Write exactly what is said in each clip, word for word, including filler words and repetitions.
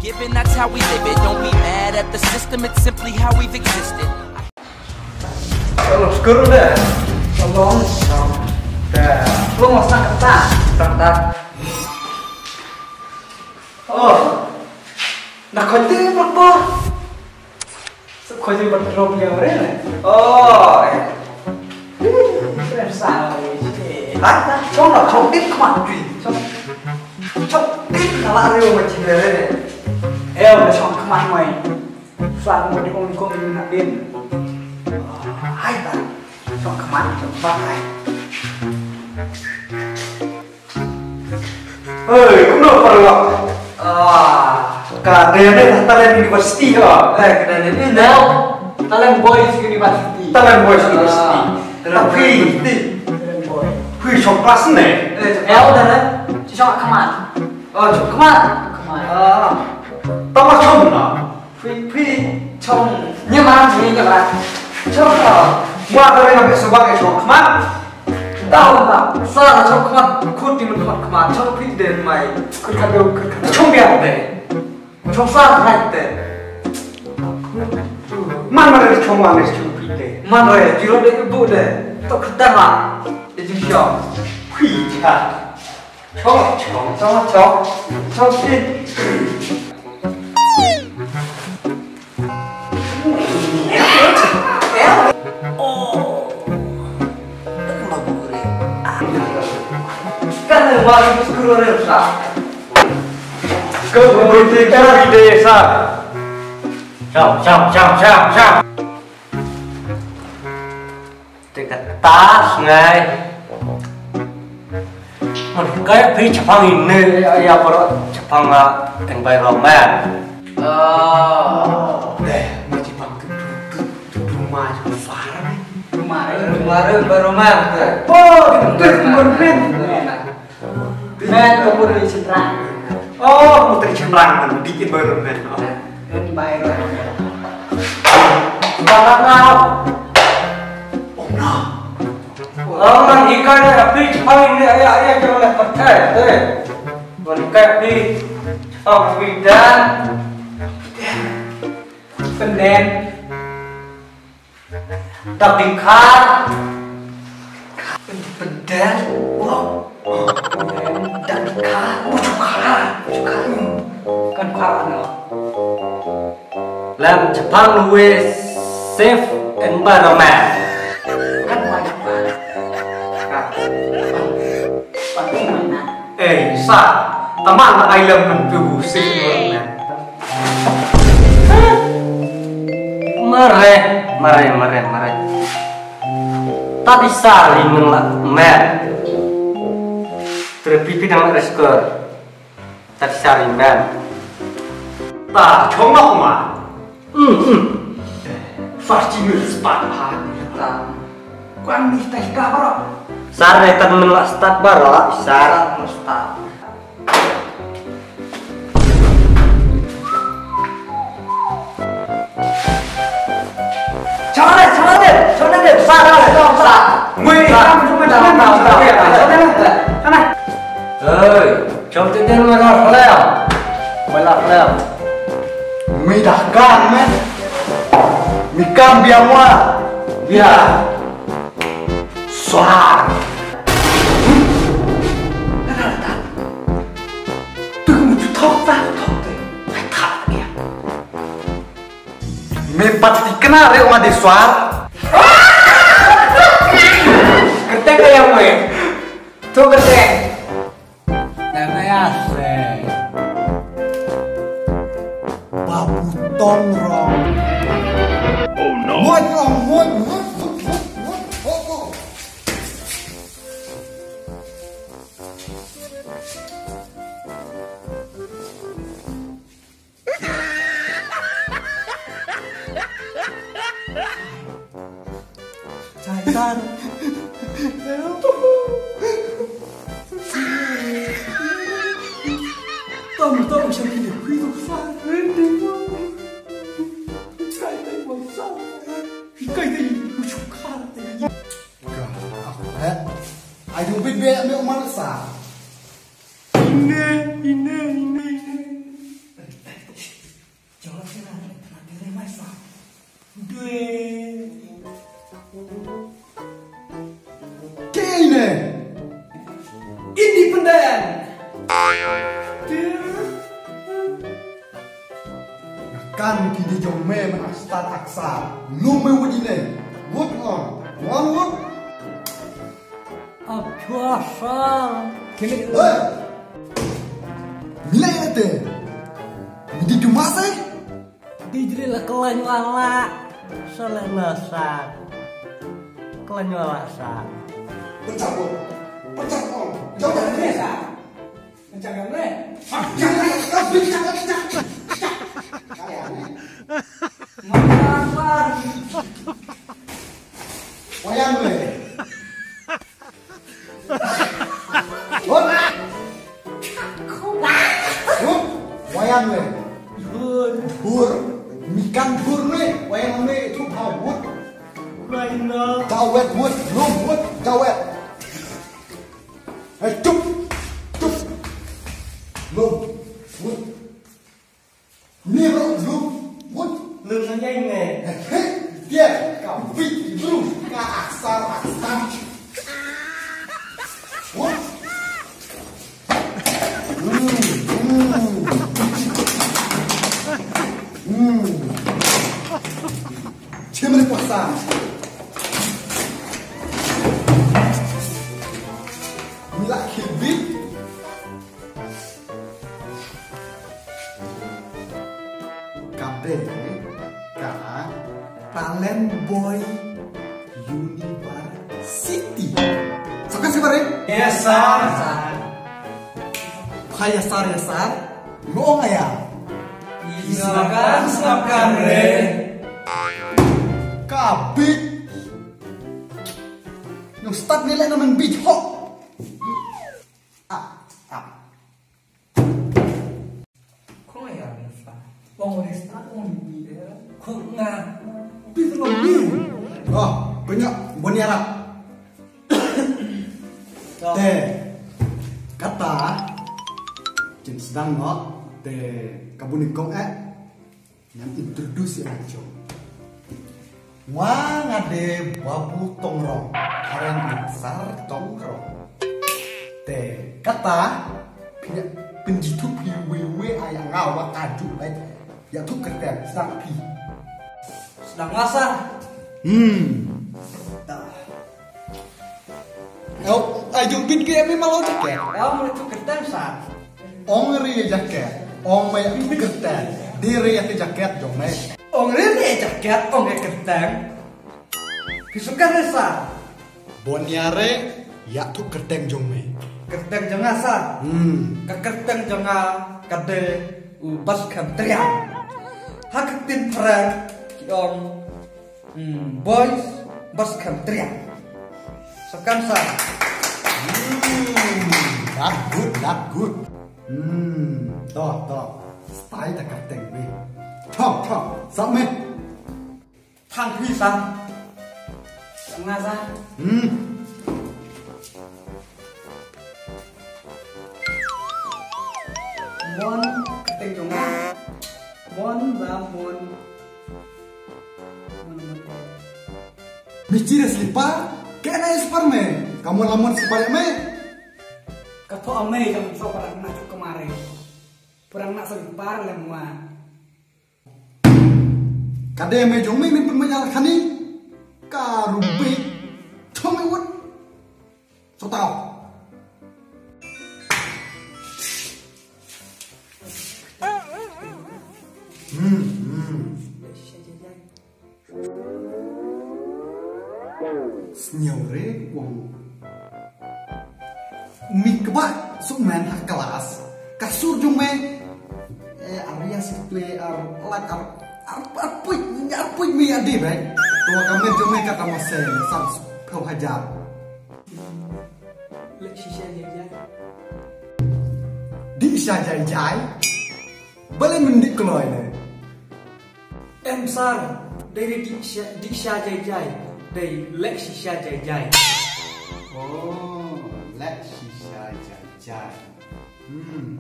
Given that's how we live it, don't be mad at the system, it's simply how we've existed. Hello, skuru de. Hello, sir. De. Hello, masa kata. Kata. Oh. Na khoi te, Baba. Sa khoi te, Baba, drop ya, re. Oh, eh. Sa, eh. Ha? Chong na, chong tip khmat tui. Chong, chong tip na la reu ma chi re re. Eh, na chong khmat mai. Sa mo di ong ko ni na din. Hai ta. Chong khmat, chong khmat ai. Hei, kumno paralok? Ah, ka dei ne Talent University ha. Eh, ka dei ne Talent Boys University. Talent Boys University. Ah, Talent Boys University. Talent Boy. Hui, chong class ne? Eh, chong class. Eh, udah ne? Chong khmat. Oh, chong khmat. Khmat. Ah. Tama chong na. Phi, phi, chong, nyamar, nyamar. Chong, ah, wa ka ring abis subak ya chong khmat. Tau, tau. Sa la chong khmat, khut ti mun khmat khmat. Chong phi den mai. Khut ka deu, khut ka deu. Chong bia de. Chong sa khai de. Man ma de chong wa de chong phi de. Man re, jiro de bu de. Tok khata ma. De jing chong. Phi cha. Chong, chong, chong, chong. Chong phi. Chong, chong, chong, chong, chong. Te kata sngai. Ngan kai phi chaphang ine ya, ya, baroh chaphang, ah, environment. Oh. Deh, ma chaphang tu, tu, tu, tu, tu, ma chaphang. Tu ma re, tu ma re, environment. Oh, tu, tu, environment. Men ka putri shynrang. Oh, putri shynrang, man, di environment. Oh. Environment. Balang ngau. Oh, no. Oh, man, ikan ni api, cuma ini ayah, ayah, jangan nak pakai, eh. Man, ikan api, oh, bidan. Penden. Dak dingkar. Penden. Wow. Dak dingkar. Muchukar. Muchukar. Kan kar ano. Lem chaphang we safe environment. Kan mana mana. Kan. Kan mana. Eh, sa, taman na ai lem kan tu si na. Mare, mare, mare, mare. Tadi sari men la men. Trepipi dang reskor. Tadi sari men. Ta chong nok ma. Hmm, hmm. Far chi mil spat ha ni ta. Kwan ni ta ka bro. Sar ne tan men la stat bro, sar. Sar no stat. Chale, chale, chale, sa, sa, sa. Ngui, sa, sa, sa, sa, sa. Hei, chom te den ma la khlem. Ma la khlem. Mi dah kan, men. Mi kan biang wa. Biang. Swa. Kan ada tak? Tu mu tu thok ta, thok te. Ai thak dia. Me pat ti kena re wa de swar. Kyrteng ka yang me. Tu kyrteng. Tengaya se. Babu Tong Rong. Oh no. Muat Rong, muat, muat, muat, muat, muat, muat. Jaitan. Tam tam sha kini hui tu sa. Kai tai bang sa. Kai tai muchukar tai. Ka, eh. Ai tu bit be me umar sa. Ine, ine, ine, ine. Kan ki dei jong me man ak star ak sar. Lum me wut ine. Wut on. Wan wut. Ap chua sar. Kini. Hei. Mila ine te. Midi cuma sai. Di jri la kelai wala. Sala nasa. Kelai wala sa. Pencabut. Pencabut. Jauh dari desa. Kencang kan, Bre? Wayang, Bre. Hut. Hut. Wayang, Bre. Bur. Mikan bur, Bre. Wayang, Bre. Itu bau, hut. Jawet, hut. Lum, hut. Jawet. Eh, chup. Chup. Lum. Wut. Ni bro, lum. Wut. Lum na nyai ne. Eh, eh, dia. Ka wit, lum. Ka aksar, aksar. Wut. Hmm, hmm. Hmm. Chimney pasang. Mila kibit. Ka dei ka Talent Boy University. Saka si bare? Yes, sir. Hai ya sar ya sar. Lo nga ya. Silakan, silakan, Bre. Ka bit. Yung start nila naman bit ho. Ah, ah. Kung ya, Bre, sa. Kung ya, start, kung ya. Kung nga. Bit lo ni. Oh, kanya boniara. Te kata kin sdang noh te ka bun nyngkong eh ngan introduce ïa nga jong. Nga nga dei Babu Tongrong, karen Sar Tongrong. Te kata pynjithuh phi wei wei ïa nga wa ka ju lai. Ïathuh kyrteng sdang phi. Sdang nga sa. Hmm. Ai jong pin ke me malo jaket. Ong me ïathuh kyrteng sa. Ong re jaket. Ong me ïathuh kyrteng. Di re ïathuh jaket jong me. Ong re jaket, ong re kyrteng. Phi sngewkmen sa. Bun ïa re ïathuh kyrteng jong me. Kyrteng jong nga sa. Hmm. Ka kyrteng jong nga ka dei u Baskhem Triang. Ha ka ktien phareng ki ong, hmm, boys Baskhem Triang. Sngewkmen sa. Hmm, that good, that good. Hmm, to to. Style ta kyrteng me. Thok thok. Sa me. Thang phi sa. Nga sa. Hmm. Mon kyrteng jong nga. Mon ba mon. Mon mon. Mi chire slipar, ke na slipar me. Ka mon la mon slipar me. Ka thoh me ka so parang na chuk kemare. Parang na slipar le mua. Ka dei me jong me, me pynmih ïa la khani. Ka rumbit. Chong me wut. Sotau. Hmm, hmm. Sñiaw re kwong. Mi kba suk men ha klas. Ka sur jong me. Eh, ar ïa si ple, ar lak, ar, ar, ar puit, ar puit mi adi be. To ka met jong me ka ta mo sen, san phew hajar. Leh shisha jai jai. Di sha jai jai. Bale men di kloi ne. Em sar, dei re di sha, di sha jai jai, dei leh shisha jai jai. Oh, leh shisha jai jai. Hmm.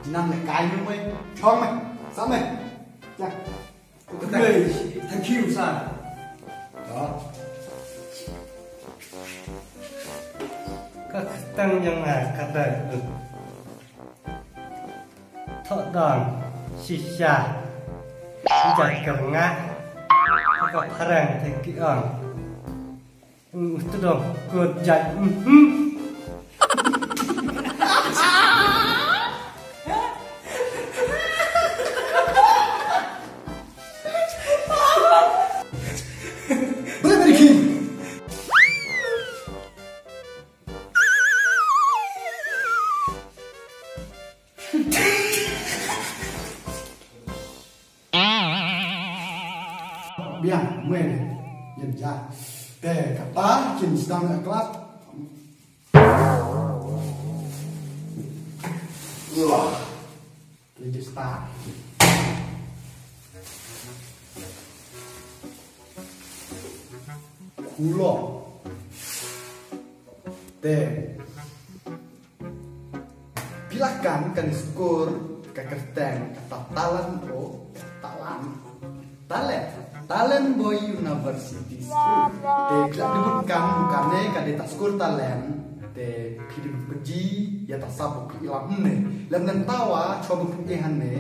Nang leh kai nu mai, chong mai, sa mai. Ja. Okay, thank you sar. Ja. Ka kyrteng jong nga ka dei. Thoh dang, shisha. Jait ka nga. Ka phareng te ki ong. Utu dong ko jait. Mhm. Boleh beri king. Biang, mwen, nyen ja. Te kata kin sdang na klas. Wah. Lagi start. Kulo. Te. Phi la kan kan skur ka kyrteng kata talan o talan. Talent. Talent Boy University School. Te phi la dibut kan kane ka dei ta skur talent. Te phi dibut pynji ïa ta sap ba phi ïalam ne. Lem ngan tawa chwa ba phi ïahan ne.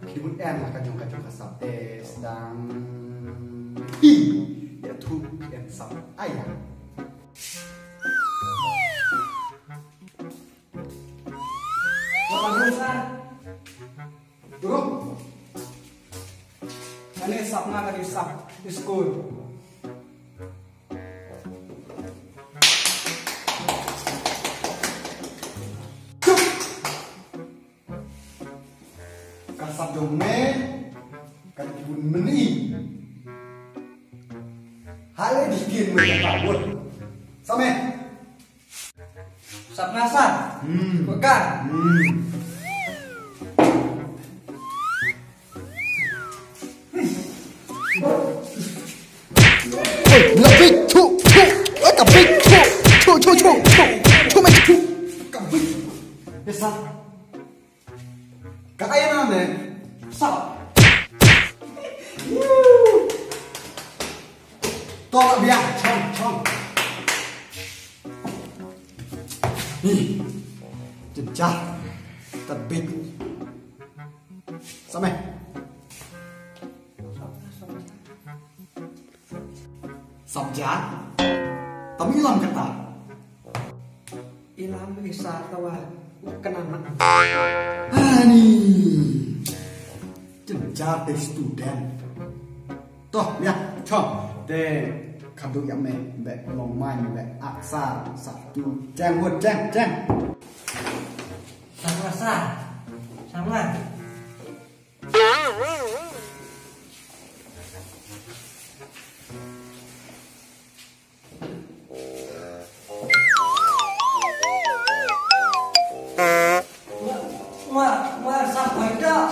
Phi dibut en la ka jong ka jong ka sap. Te sdang phi ïathuh en sap aya. Wah, bagus, ah. Turun. Kane sap nga ka dei sap skul. Ka sap jong me ka dei bun meni. Hale di kin me ka bun. Same. Sap nga sap. Hmm. Pekan. Hmm. Oi, la big chu chu. Oi, ka big chu chu chu chu chu. Chu me chu. Ka big. Biasa. Ka ai na ne. Sa. To la bia, chong, chong. Ni. Jin cha. Tat big. Sa me. Sap ja. Tam ilam kata. Ilam isa tawa kena nak. Ani. Jen ja te student. Toh, ya, chong. Te kadu ya me be long mai be aksar satu. Jang bot jang jang. Sama sa. Sama. Wa, wa, sa bai da.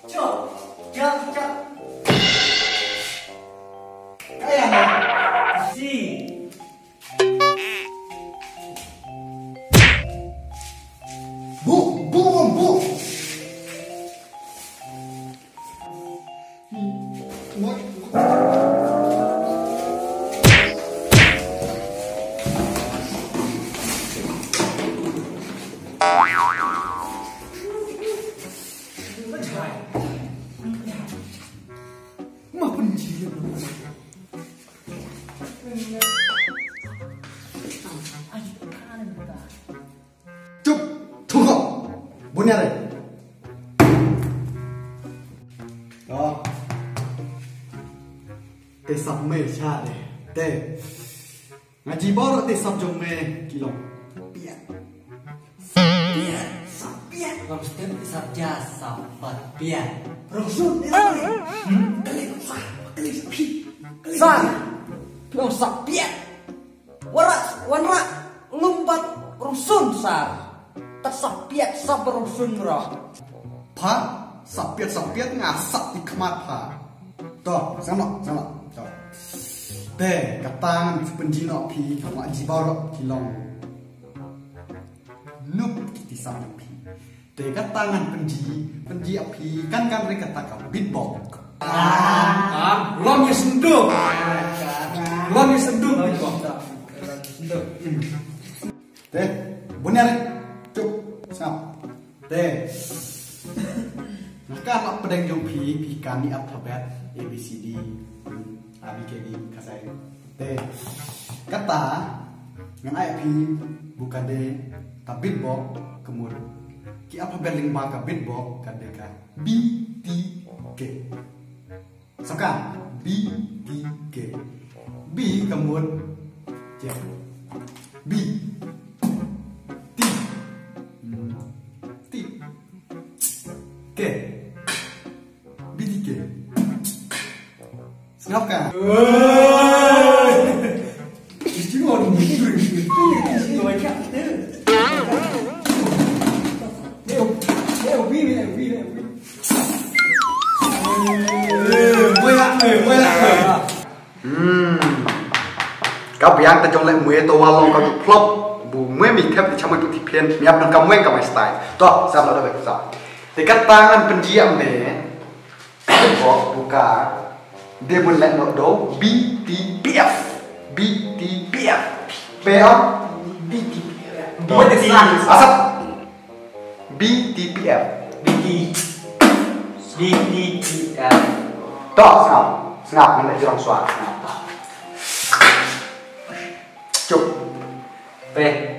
Chok, chok, chok. Kaya na. Si. Bu, bu, bu. Ma pynjilid. Chup, thung hok. Bun ïa re. Oh. Te sap me sha de. Te. Nga ji baroh te sap jong me ki long piat. Sap piat, sap piat. Ngam stem sap ja sap bat piat. Rong sun, eh, eh. Hmm? Kali sa, kali sa, pi. Kali sa. Pi ong sap piat. Wara, wanra, lumbat, rong sun sa. Ta sap piat, sap rong sun ra. Pha, sap piat, sap piat, nga sap i khmat pha. To, sangno, sangno. To. Te, kata ngan pynji noh phi, nga ji baroh ki long. Nup kiti sap phi. Te kata ngan pynji, pynji ap phi, kan kan re kata ka beatbox. Ah, ah, lom ye sendu. Lom ye sendu beatbox. Te, bun ïa re. Chup, sngap. Te. Ka la pdeng jong phi, phi kan i alphabet A B C D, A B K D, ka sai. Te kata ngan ai phi bu ka de ka beatbox ka mut ki alphabet lyngba ka beatbox ka de ka B T K. Saka B T K. B ka mut. Check. B T T K. B T K. Sngap ka? Hmm. Ka biang ta jong le mwe to wa long ka flop. Bu mwe mi thep ti chamwe tu ti phen. Mi ap nang ka mwe ka mai style. To, sam la da bek sa. Te kata ngan pynji am ne. Ko buka. De bun lek no do B T P F. B T P F. Pe am? B T P F. Asap. B T P F. B T. B T P F. To, sngap. Sngap, ngan lek jrong suar. Sngap. Chup. Pe.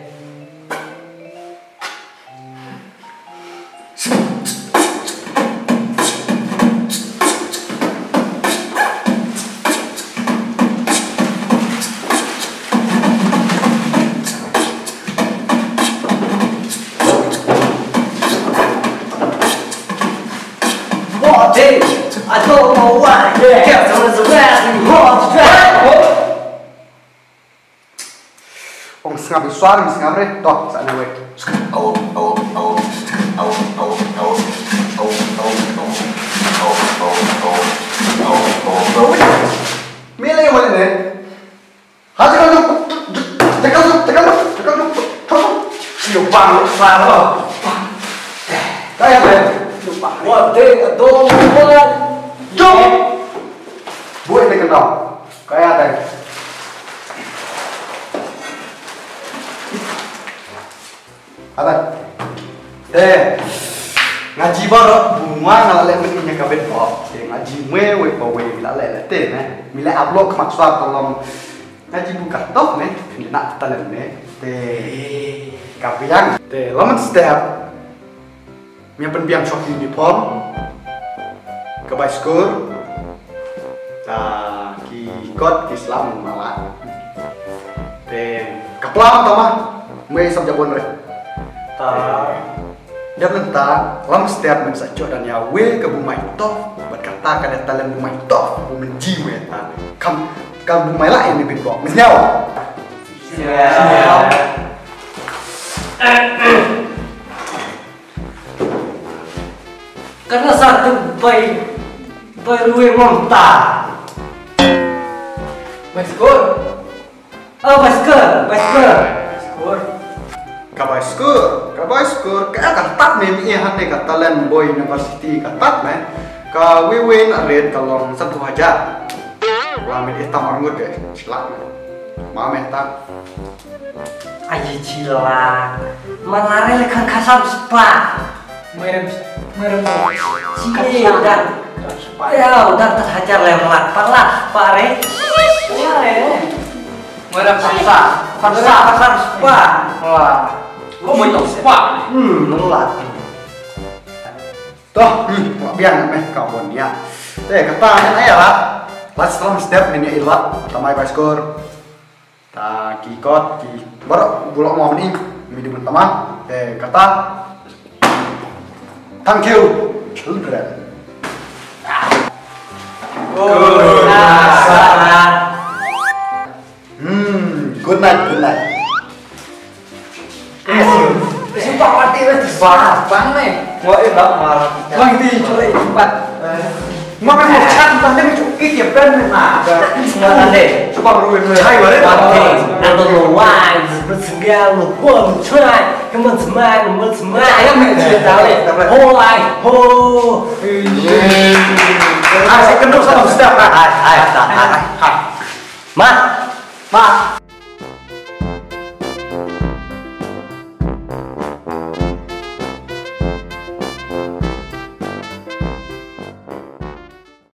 What day? I don't know why. Yeah. Guess I was a rising hot track. Ong sngap i suar, ong sngap re. To, sa na wei. Mele wale ne. Ha, jaga lu, jaga lu, jaga lu, jaga lu, yo bang lu sa lo. Kaya ne. What day? I don't know why. Jom. Boy ne kena. Kaya dai. Ada. Te. Nga ji baroh bunga nga la leh mynta ïa ka bet bok. Te nga ji mwe wei pa wei la leh leh te ne. Mi leh upload khmat swar tolong. Nga ji buka tok ne. Kena talent ne. Te. Ka biang. Te laman step. Mia pynbiang shok uniform. Ka bai skur. Ta ki kot ki slam mala. Te ka plam ta ma. Mwe sam jabon re. Ta. Dep nang ta lam step men sa chok dan ya we ka bu mai to. Bat kata ka da talent bu mai to. Bu men ji we ta. Kam kam bu mai la ini bit bok. Mis nyau. Ya. Ka na sa tu bai bai rue ngom ta. Bai skur. Oh, bai skur, bai skur. Bai skur. Ka bai skur, ka bai skur. Ka ka tat ne mi han ne ka talent boy university ka tat ne. Ka we we na red ka long satu hajar. Wa me tam arngut de. Slak ne. Ma me tam. Ai jila. Malare le khan khasam spa. Merem merem. Sini dan. Ya, udah terhajar le lat palat pare. Merem paksa. Paksa paksa spa. Wah. Kok mau spa? Hmm, lat. Toh, hmm, biang meh ka bon ya. Te kata ne ai la. Last round step ne ila. Tamai bai skur. Ta ki kot ki baroh bulok mo ni mi dibun tama. Te kata. Thank you children. Hmm, good night, good night. Sumpah mati weh. Bah, bang ni. Wah, eh, bang marah. Bang di culik tempat. Makan makan tadi culik ya ben. Ah, nggak ada. Coba ruin ruin. Hai, balik. One thing, I don't know why, but segala pun try. Come on, smile, come on, smile. Ayam ni cerita. Ho, ai, ho. Ah, saya kendor sama sedap. Hai, hai, hai, hai. Ma, ma.